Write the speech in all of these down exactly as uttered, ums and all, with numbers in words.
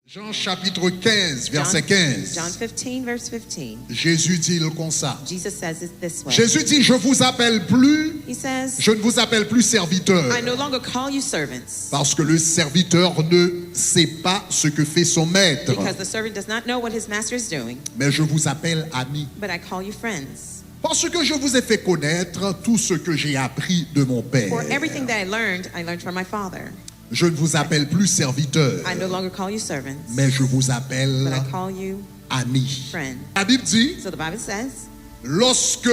Jean chapitre quinze, verset quinze. John fifteen, verse fifteen. Jésus dit konsa. Jesus says it this way. Jésus dit, je vous appelle plus, He says, je ne vous appelle plus serviteur, I no longer call you servants, parce que le serviteur ne sait pas ce que fait son maître. Because the servant does not know what his master is doing, Mais je vous appelle ami, but I call you friends. Parce que je vous ai fait connaître tout ce que j'ai appris de mon Père. For everything that I learned, I learned from my Father. Je ne vous appelle plus serviteur, I no longer call you servants, mais je vous appelle but I call you ami. Friend. La Bible dit, So the Bible says, lorsque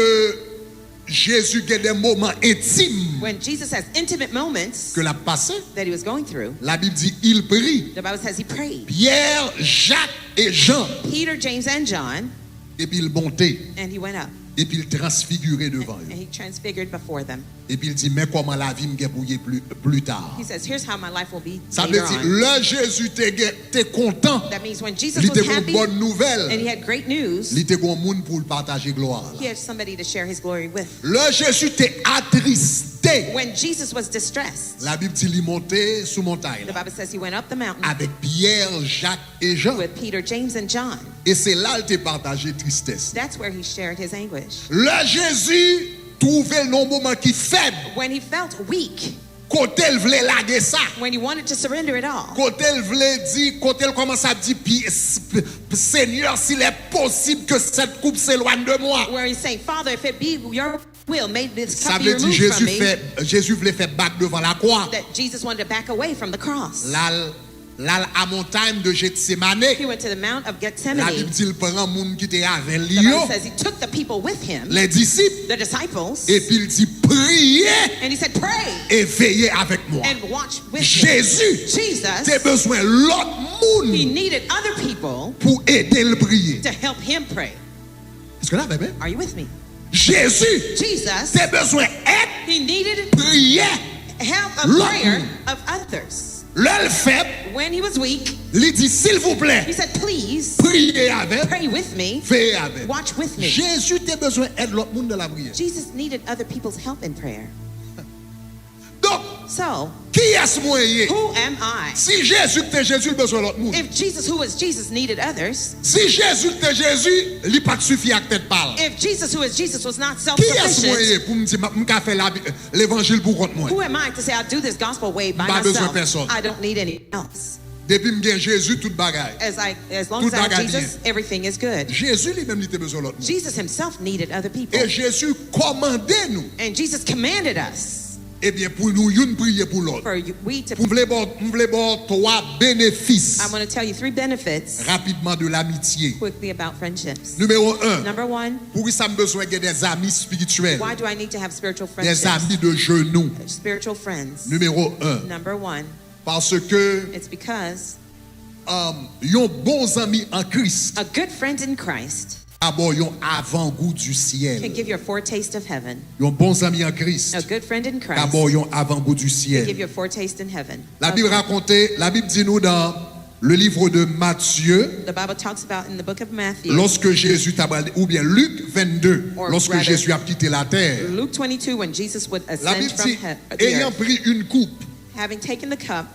Jésus a des moments intimes when Jesus has intimate moments que l'a passé, that he was going through, la Bible dit, il prit the Bible says he prayed. Pierre, Jacques et Jean, Peter, James, and John, et puis il montait, and he went up, et puis il transfigurait devant and eux. He transfigured before them. Et puis il dit, mais comment la vie m gen pou ye plus, plus tard. He says, here's how my life will be Sa vle later di, on. Lè Jezi te, gen- te kontan, That means when Jesus li was te gen happy bon nouvèl, and he had great news, li te gen moun pou l pataje glwa he la. had somebody to share his glory with. Lè Jezi te atriste, When Jesus was distressed, Labib di li monte sou montay the la Bible says he went up the mountain avèk Pyè, Jak e Jan. With Peter, James, and John. E se la l te pataje tristès. That's where he shared his anguish. Lè Jezi twouve l nan yon moman ki fèb, When he felt weak, kote l vle lage sa, when he wanted to surrender it all, kote l vle di, kote l kòmanse ap di, "Pi- s- p- Senyè, s'il est possible que cette coupe s'éloigne de moi." where he's saying, Father, if it be your will, may this Sa cup be vle di removed from Jezi me. fè, Jezi vle fè bak devan lakwa. That Jesus wanted to back away from the cross. L al, l al a montay de Jetsemane. He went to the Mount of Labib Gethsemane. di l pran moun ki te avè l The yo, Bible says he took the people with him, lè disip, the disciples, epi l di, "Priye and he said, Pray e veye avèk mwen." and watch with me. Jezi Jesus, te bezwen lòt he moun needed other people pou ede l priye. To help him pray. Èske la vè men? Are you with me? Jezi Jesus, te bezwen èd he needed priyè. help of Lòt prayer moun. Of others. Lè l fèb, When he was weak, li di, "Silvouplè, he said, Please priye avè m, pray with me, veye avè m." Watch with me. Jezi te bezwen èd lòt moun nan lapriyè. Jesus needed other people's help in prayer. Donk, So, kiyès mwen ye? Who am I? Si Jezi ki te Jezi, l bezwen lòt moun. If Jesus, who was Jesus, needed others, Si Jezi ki te Jezi, li pa t sifi ak tèt pa l. If Jesus, who is Jesus, was not self Kiyès mwen sufficient, ye pou m di m ap- m ka fè labi- levanjil pou kont mwen? Who am I to say I'll do this gospel way by M pa bezwen myself? Pèsonn. I don't need anyone else. Depi m gen Jezi, tout bagay. As I, as long Tout as I have bagay Jesus, byen. Everything is good. Jezi li menm li te bezwen lòt moun. Jesus himself needed other people. E Jezi kòmande nou, And Jesus commanded us ebyen, pou nou youn priye pou lòt. For you, we to. M vle ba w- m vle ba w twa benefis I want to tell you three benefits rapidman de lamitye. Quickly about friendships. Nimewo en, Number one, poukisa m bezwen gen dèzami espirityèl, why do I need to have spiritual friendships? dèzami de jenou? Spiritual friends. Nimewo en, Number one, paske it's because um, yon bon zanmi an Kris a good friend in Christ ka ba w yon avangou di syèl. Can give you a foretaste of heaven. Yon bon zanmi an Kris A good friend in ka Christ ba w yon avangou di Can give syèl. You a foretaste in heaven. Labib rakonte, Labib di nou dans le livre de Matthieu, The Bible talks about in the book of Matthew, lorsque Jésus t'a, oubyen Lik vennde, Or lorsque rather, Jésus a quitté la terre, Luke twenty-two, when Jesus would ascend Labib from di, he- the ayant earth, pris une coupe having taken the cup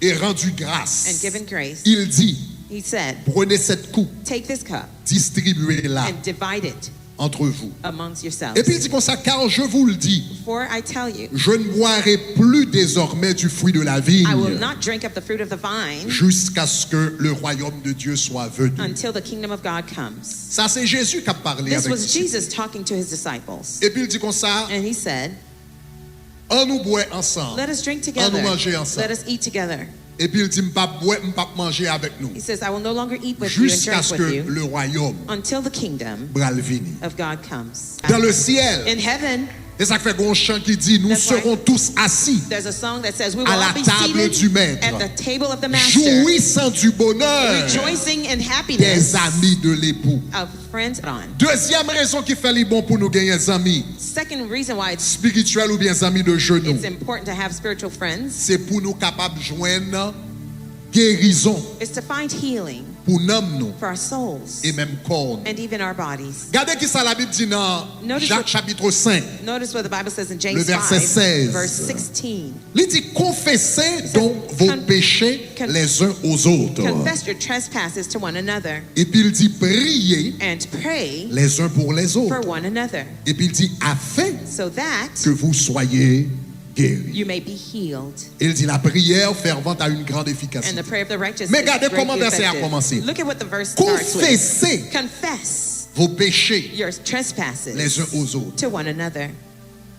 et rendu grâce, and given grace, il dit, he said, "Prenez cette coupe, Take this cup distribuez-la and divide it entre vous." Amongst yourselves. Epi l di konsa, "Car je vous le dis, For I tell you, je ne boirai plus désormais du fruit de la vigne I will not drink of the fruit of the vine jusqu'à ce que le royaume de Dieu soit venu." Until the kingdom of God comes. Sa se Jezi k ap pale This avèk was disip. Jesus talking to his disciples. Epi l di konsa, And he said, "Ann nou bwè ansanm, Let us drink ann nou together. manje ansanm." Let us eat together. Epi l di, "M p ap bwè, m p ap manje avèk nou He says, I will no longer eat with you and jusqu'à drink ce with que you le royaume Until the kingdom pral vini." Of God comes. Dans le ciel, In heaven, se sa k fè gon chan ki di, "Nous That's why serons tous assis there's a song that says, We will à la all be table du seated Maître, at the table of the Master, jouissant du bonheur rejoicing in des happiness amis de l'époux." Of friends on. Dezyèm rezon ki fè li bon pou nou genyen zanmi Second reason why it's, espirityèl oubyen zanmi de jenou. It's Important to have spiritual friends Se pou nou kapab jwenn gerizon. Is to find healing. pou nanm nou for our souls, e menm kò nou. And even our bodies. Gade ki sa Labib di nan Notice Jak what- chapit senk. Notice what the Bible says in Le James verset five, seize. Verse sixteen. Li di, confessez donc vos con- péchés con- les uns aux autres. Confess your trespasses to one another Epi l di, priez and pray les uns pour les for autres. One another, Epi l di, afin so that que vous soyez guéris. You may be healed. E l di, la prière fervente a une grande And efficacité. The prayer of the righteous Men is gade greatly kòman vèsè a effective. Kòmanse. Look at what the verse starts with. Confessez Confess vos péchés your trespasses les uns aux autres. To one another.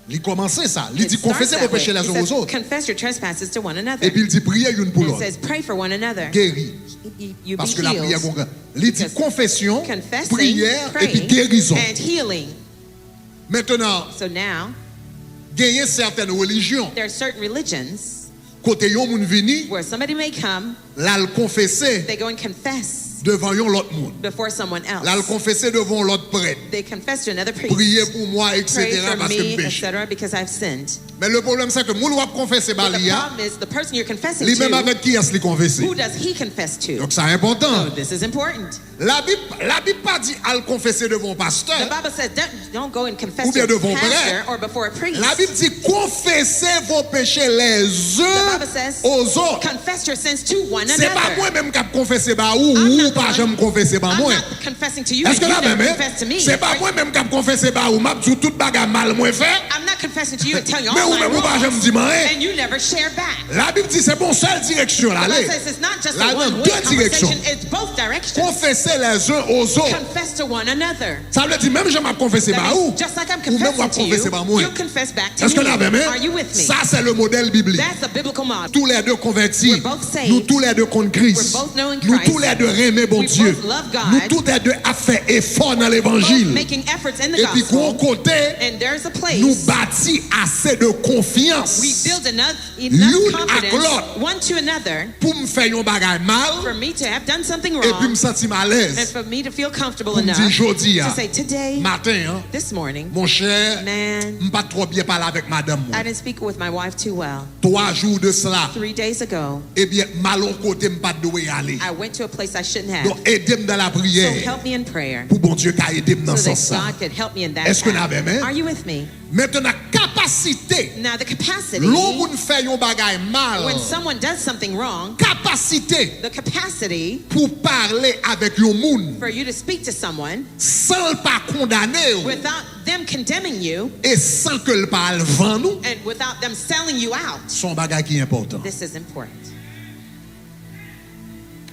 Li kòmanse sa. Li It di, starts confessez that vos way. péchés les He uns aux says, autres. Confess your trespasses to one another. Epi l di, priye youn pou And lòt. Says, pray for one another. Guéri. You, you be Paske la priyè healed. Gon gran. Li di, Because confession, Confessing, priyè, praying, epi guérizon. And healing. Maintenant, So now, genyen sètèn relijyon there are certain religions kote yon moun vini, where somebody may come, l al konfese they go and confess devan yon lòt moun. Before someone else. L al konfese devan yon lòt prèt. They confess to another priest. Priye pou mwen, Pray et cetera, for paske m me, peche. et cetera, because I've sinned. Men le pwoblèm, se ke moun w ap konfese ba But the li a, problem is the person you're confessing li menm to, avèk kiyès li konfese. Who does he confess to? Donk sa enpòtan. So this is important. Labib, Labib pa di al konfese devan yon pastè. The Bible says don't, don't go and confess Oubyen to a devan yon pastor prèt. Or before a priest. Labib di, confessez vos péchés les The uns Bible says aux autres. Confess your sins to one Se pa another. Mwen menm k ap konfese ba ou, I'm ou not pa the janm one- konfese ba I'm mwen. Not confessing to you. Èske And you la never menm? Confess to me. Se pa mwen menm k ap konfese ba ou, m ap di w tout bagay mal mwen fè. I'm not confessing to you and tell you all Men ou my menm ou pa janm wrongs. Di m anyen. And you never share back. Labib di se bon sèl direksyon l The ale. Bible says it's not just L al a nan one de way conversation, direksyon. It's both directions. Confessez les uns aux autres. Confess to one another. Sa vle di menm jan m ap konfese That ba ou, means just like I'm ou menm w ap confessing to konfese you, ba mwen. You'll confess back to Èske me. L avè m? Are you with me? Sa se le modèl biblik. That's the biblical model. Tou lè de konvèti. We're both saved. Nou tou lè de konn Kris. We're both knowing Nou Christ. tou lè de renmen We Bondye. Both love God. Nou tou lè de ap fè efò nan levanjil. Both making efforts in the Epi gon gospel. Kote, And there's a place nou bati ase de konfyans. We build enough, enough Youn ak confidence lòt. One to another Pou m fè yon bagay mal, for me to have done something epi m wrong santi m and alèz. For me to feel comfortable Pou m di enough jodi a, To say today, maten an, this morning, monchè, man, m pa t twò byen pale avèk madanm I mwen. Didn't speak with my wife too well. Twa jou de sela, Three days ago, ebyen, m al yon kote m pa t dwe ale. I went to a place I shouldn't have. Donk, ede m nan lapriyè. So help me in prayer. Pou Bondye ka ede m nan So sans sa. That God could help me in that Èske n path. Avè m? Are you with me? Mentnan, kapasite. Now the capacity. Lè yon moun fè yon bagay mal, When someone does something wrong, kapasite the capacity pou pale avèk yon moun for you to speak to someone san l pa kondane w without them condemning you e san ke l pa al vann ou, and without them selling you out. Se yon bagay ki enpòtan. This is important.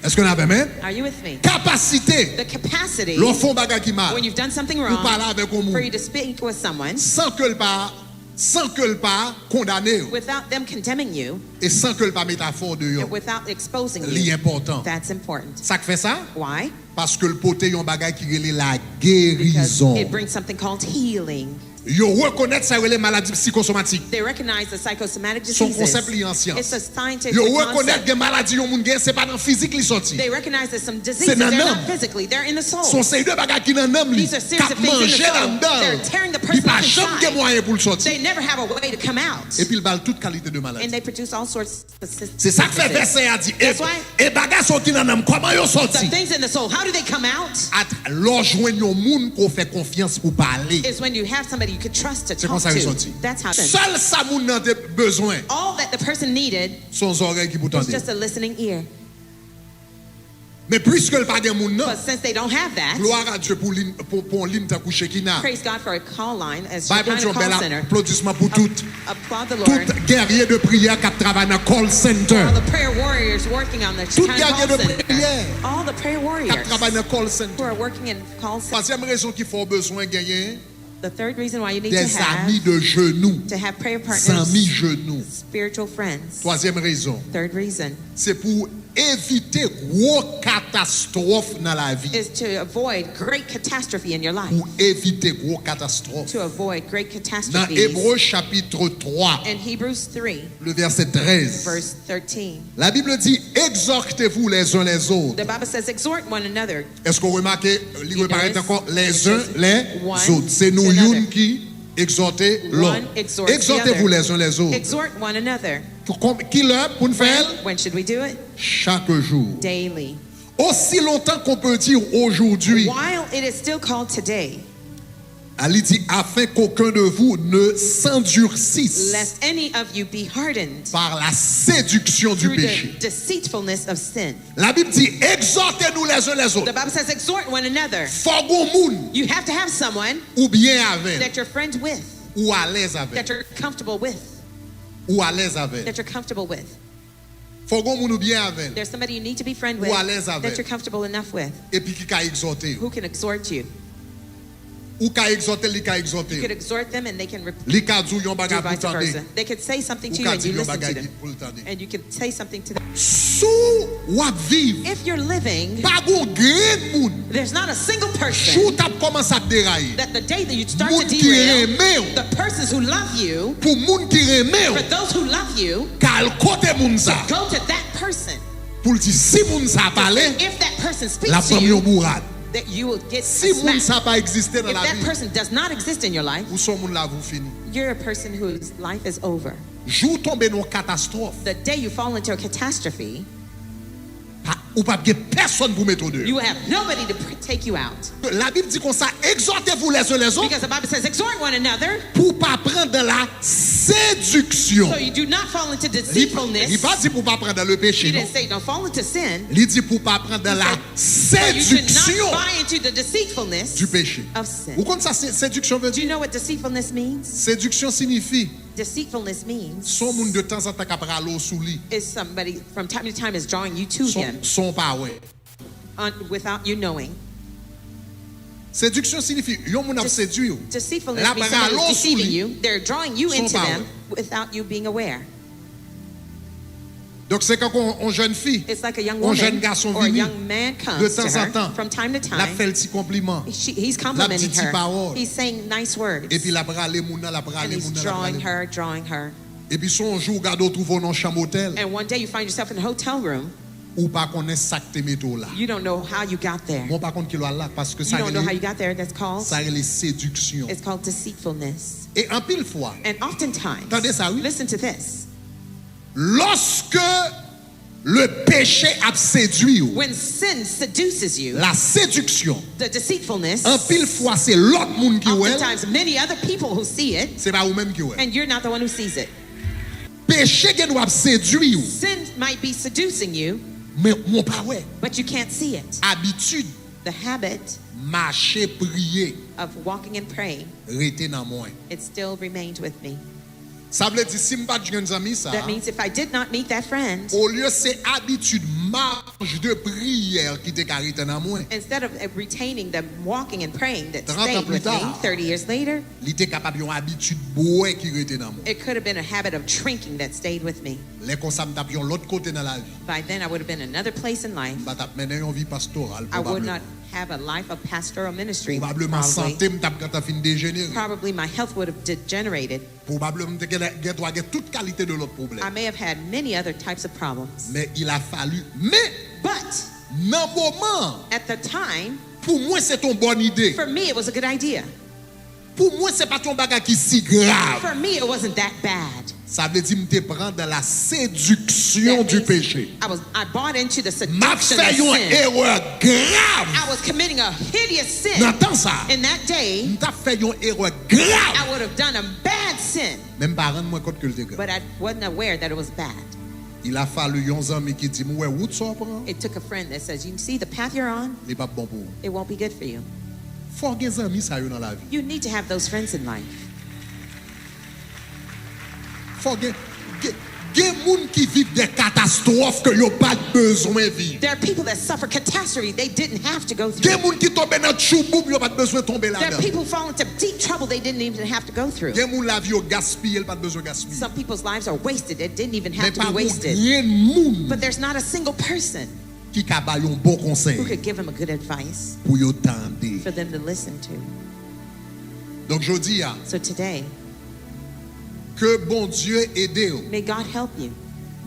Èske n avè m? Are you with me? Kapasite The capacity lè w fè yon bagay ki mal when you've done something pou pale wrong avèk yon for moun you to speak with someone san ke l pa san ke l pa kondane w, without them condemning you e san ke l pa mete afè w deyò. And without exposing Li you. Enpòtan. That's important. Sa k fè sa? Why? Paske l pote yon bagay ki rele Because lagerizon. It brings something called healing. Yo rekonèt sa yo rele maladi psikosomatik. They recognize the psychosomatic Se yon diseases. Konsèp li an syans. It's a scientific Yo concept. Rekonèt gen maladi yon moun gen, se pa nan fizik li soti. They recognize that some Se diseases, nan they're nanm. Not physically, they're in the soul. Se yon seri de bagay ki nan nanm li, These are k series ap of things in the manje soul. Anndan They're l. Tearing the Li person pa up janm gen inside. Mwayen pou l sòti. They never have a way to come out. Epi l ba l tout kalite de maladi. And they produce all sorts of sicknesses. Se sa k fè vèsè a di, e, That's why e bagay sa yo ki nan nanm, kòman yo sòti? The things in the soul, how do they come out? At, lè w jwenn yon moun ke w fè konfyans pou pale. Is when you have somebody you could trust to Se talk konsa yo to. Sòti. That's how. Sèl sa moun nan te bezwen, All that the person needed se yon zòrèy ki pou was tande. Just a listening ear. Men piske l pa gen moun nan, But since they don't have that, glwa a Dye pou, lin, pou, pou yon liy tankou Shekina. Praise God for a call line as Bay Shekinah Bondye yon call bèl center. Aplodisman pou tout, Applaud the Lord. Tout gèrye de priyè k ap travay nan call center. All the prayer warriors working on the Tout Shekinah call gèrye de center. Priyè All the prayer k ap warriors travay nan call who center. Are working in call center. Twazyèm rezon ki fè w bezwen genyen The third reason why you need to des amis have, de genou. To have prayer partners, Zanmi genou. Spiritual friends. Twazyèm rezon. Third reason. Se pou evite gwo katastwòf nan lavi. Is to avoid great catastrophe in your life. Pou evite gwo katastwòf. To avoid great Nan catastrophes. Ebre chapit twa, In Hebrews three, le vèsè trèz, verse thirteen. La Bible dit, exhortez-vous les uns les autres. The Bible says, exhort one another. Èske w remake, li You reparèt notice? Ankò, les It uns says les one autres. Se nou to another. Youn ki egzòte lòt. One exhorts the Exhortez-vous other. Les uns les autres. Exhort one another. Kon- Ki lè pou n fè l? When should we do it? Chak jou. Daily. Aussi longtemps qu'on peut dire aujourd'hui, While it is still called today, ah, li di, afin qu'aucun de vous ne s'endurcisse lest any of you be hardened par la séduction du through péché. The deceitfulness of sin. La Bib di, exhortez-nous les uns les The autres. Bible says, exhort one another. Fò gon moun You have to have someone ou byen avè l, that you're friends with, ou alèz avè that l, you're comfortable with, ou alèz avè l. That you're comfortable with. Fò gon moun ou byen avè l, There's somebody you need to be friend with, ou alèz avè that l, you're comfortable enough with, epi ki ka egzòte w. Who can exhort you. Ou ka egzòte l, li ka egzòte You could w. Exhort them and they can re- Li ka di w yon do bagay pou w vice tande. Versa. They could say something to Ou you ka and di you l yon listen to bagay them. ki pou l tande. And you can say something to them. Si w ap viv, If you're living, pa gon grenn moun, there's not a single jou w person t ap kòmanse ap deraye, that the day that you start moun to ki derail, renmen w, the persons who love you, pou moun ki renmen for w, those who love you, ka al kote moun sa, go to that person. Pou l di, si moun sa pale, If that person l ap speaks to ban m yon you, bourad. That you will get Si a moun smack. Sa pa egziste nan If that lavi, Person does not exist in your life, ou se yon moun lavi w fini. You're a person whose life is over. Jou w tonbe nan yon katastwòf, The day you fall into a catastrophe, pa- ou p ap gen pèsonn pou mete w deyò. You will have nobody to pr- take you out. Labib di konsa, exhortez-vous les uns les autres, Because the Bible says, exhort one another, pou w pa pran dans la séduction. So you do not fall into Li, deceitfulness. Li pa di pou w pa pran dans le péché, He non. Didn't say don't fall into sin. Li di pou w pa pran dans la So you should not séduction buy into the deceitfulness du péché. Of sin. Ou konn sa sé- séduction veut Do you dire? Know what deceitfulness means? Séduction signifie Deceitfulness means se yon moun de tanzantan k ap rale w sou li. Is somebody from time to time is drawing you to Son, him son pa wè. Un, without you knowing. Séduction signifie yon moun ap sedui w. Deceitfulness L ap means rale somebody w is sou deceiving li. You. They're drawing you San into pa them wè. Without you being aware. Donk se kankou yon jèn fi, It's like a young yon woman jèn gason or a vini young man comes de to her tanzantan. From time to L ap fè time. L ti konpliman. She, he's L ap di complimenting ti her. Pawòl. He's saying nice words. Epi l ap rale moun nan, l ap rale And he's moun nan, l ap drawing rale. Her, drawing her. Epi se yon jou w gade w twouve w nan yon chanm otèl. And one day you find yourself in a hotel room. Ou pa konnen sa k te mete w la. You don't know how you got there. Mwen w pa konn kilè w al la, paske You sa don't know how rele, you got there. That's called sa rele séduction. It's called deceitfulness. E anpil fwa, And oftentimes, Tande sa, wi. Listen to this. Lòske le péché ap sedui w, When sin seduces you, la séduction, The deceitfulness, anpil fwa se lòt moun ki wè l, Oftentimes many other people who see it, Se pa ou menm ki wè l. And you're not the one who sees it. Peche gen dwa ap sedui w, Sin might be seducing you, men ou pa wè. But you can't see it. Abitid The habit mache priye of walking and praying, rete nan mwen. It still remained with me. Sa vle di, si m pa t jwenn zanmi sa, That means if I did not meet that friend, olye se abitid maj de priyè ki te ka rete nan mwen, instead of uh, retaining the walking and praying that Trant an stayed pli with me ta, thirty years later, li te kapab yon abitid bwè ki rete nan mwen. It could have been a habit of drinking that stayed with me. Lè konsa, m t ap yon lòt kote nan lavi. By then, I would have been another place in life. M pa t ap mennen yon vi pastoral, I would pwobableman. Not have a life of pastoral ministry. Pwobableman, Probably. Sante m t ap gentan fin dejenere. Probably my health would have degenerated. Pwobableman, m te gen, gen dwa gen tout kalite de lòt pwoblèm. I may have had many other types of problems. Men il a fallu. Men, But nan moman an, at the time, pou mwen, se t on bòn ide. For me, it was a good idea. Pou mwen, se pa t yon bagay ki si grav. For me, it wasn't that bad. Sa vle di, m te pran dans la séduction That du means péché. I, was, I bought into the M ap seduction fè of yon sin. Erè grav. I was committing a hideous sin. Nan tan sa, In that day, m t ap fè yon erè grav. I would have done a bad sin. Men m pa rann mwen kont ke l te grav. But I wasn't aware that it was bad. Il a fallu yon zanmi ki di m, ou wè wout sa w pran, It took a friend that says, you see the path you're on, li p ap bon pou ou. It won't be good for you. Fò w gen zanmi sa yo nan lavi. You need to have those friends in life. Fò w gen, gen, gen moun ki viv de katastwòf ke yo pa t bezwen viv. There are people that suffer catastrophe they didn't have to go through. Gen moun ki tonbe nan tchouboum yo pa t bezwen tonbe There are ladan. People Fall into deep trouble they didn't even have to go through. Gen moun lavi yo gaspiye, l pa t bezwen gaspiye. Some people's lives are wasted that didn't even Men have to pa be gon wasted. Grenn moun But there's not a single person ki ka ba yon bon konsèy Who could give them a good advice pou yo tande. For them to listen to. Donk, jodi a, So today, ke Bondye ede w, may God help you.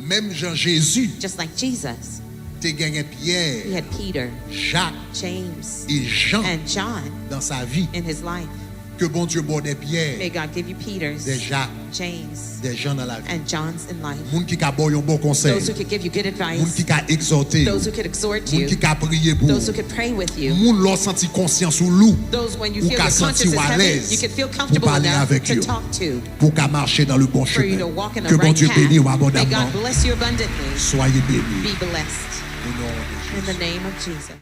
Menm jan Jezi Just like Jesus, te genyen He Pyè, had Peter, Jak James, e Jan and John nan sa vi. In his life. Ke Bondye ba w de Pyè, May God give you Peters, de Jak, James, de Jan nan lavi. And Johns in life. Moun ki ka ba w yon bon konsèy. Those who could give you good Moun advice. Ki ka egzòte w. Those who could exhort Moun you. Ki ka priye pou Those who ou. Could pray with you. Moun lè w santi konsyans ou lou. Those when you Ou feel Ka your santi conscience w is heavy, alèz you could feel Pou comfortable pale enough avèk to yo. Talk to. Pou w ka mache nan le bon For you chemen. To walk in the Ke right Bondye path. Beni w May abondamman. God bless you abundantly. Soyez bénis. Be blessed. Au nom de In the Jésus. Name of Jesus.